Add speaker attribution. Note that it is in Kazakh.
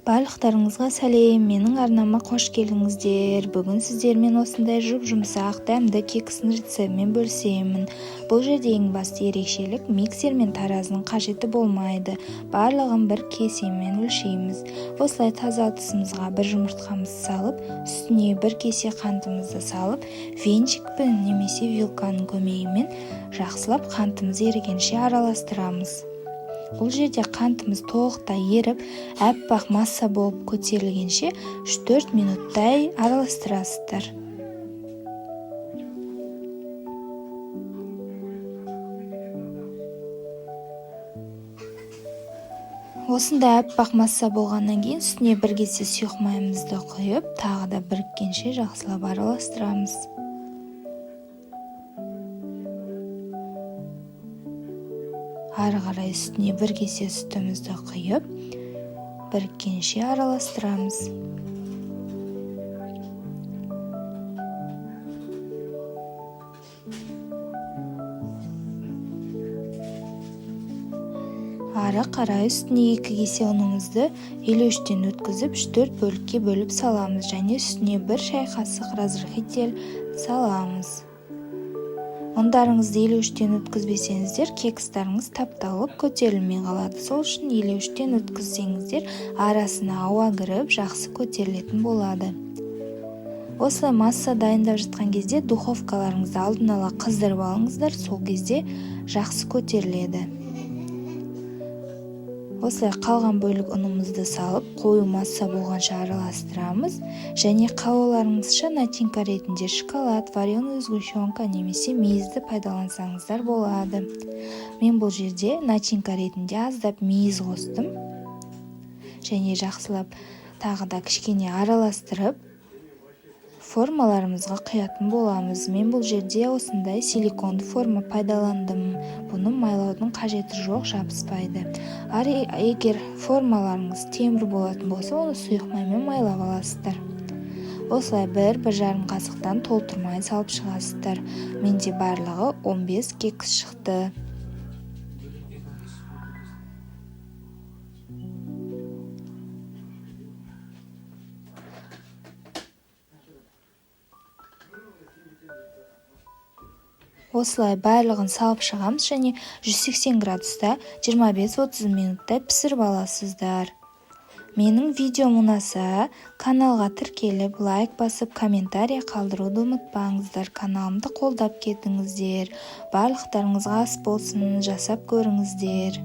Speaker 1: Барлықтарыңызға сәлем, менің арнама қош келдіңіздер. Бүгін сіздермен осындай жұп-жұмсақ, дәмді кекстің рецептімен бөлісемін. Бұл жерде ең басты ерекшелік миксер мен таразының қажеті болмайды. Барлығын бір кесемен өлшейміз. Осылай таза ыдысымызға бір жұмыртқамызды салып, үстіне бір кесе қантымызды салып, венчикпен немесе вилканың көмегімен жақсылап қантымыз ерігенше араластырамыз. Бұл жерде қантымыз толықтай еріп, әппақ масса болып көтерілгенше 3-4 минуттай араластырасыздар. Осындай әппақ масса болғаннан кейін үстіне бір кесе сұйық майымызды құйып, тағы да біріккенше жақсылап араластырамыз. Ары қарай үстіне бір кесе сүтімізді құйып, біріккенше араластырамыз. Ары қарай үстіне 2 кесе ұнымызды елеуіштен өткізіп, 3-4 бөлікке бөліп саламыз және үстіне 1 шай қасық разрыхлитель саламыз. Ұндарыңызды елеуіштен өткізбесеңіздер, кекстарыңыз тапталып көтерілмей қалады. Сол үшін елеуіштен өткізсеңіздер, арасына ауа кіріп, жақсы көтерілетін болады. Осылай масса дайындап жатқан кезде духовкаларыңызды алдын ала қыздырып алыңыздар, сол кезде жақсы көтеріледі. Осылай қалған бөлік ұнымызды салып, қою масса болғанша араластырамыз және қалауларыңызша начинка ретінде шоколад, вареную сгущенка немесе мейізді пайдалансаңыздар болады. Мен бұл жерде начинка ретінде аздап мейіз қостым және жақсылап тағы да кішкене араластырып формаларымызға құятын боламыз. Мен бұл жерде осындай силиконды форма пайдаландым. Бұны майлаудың қажеті жоқ, жабыспайды. Ары егер формаларыңыз темір болатын болса, оны сұйық маймен майлап аласыздар. Осылай бір жарым қасықтан толтырмай салып шығасыздар. Менде барлығы 15 кекс шықты. Осылай барлығын салып шығамыз және 180 градуста 25-30 минуттай пісіріп аласыздар. Менің видеом ұнаса, каналға тіркеліп, лайк басып, комментарий қалдыруды ұмытпаңыздар. Каналымды қолдап кетіңіздер. Барлықтарыңызға ас болсын, жасап көріңіздер.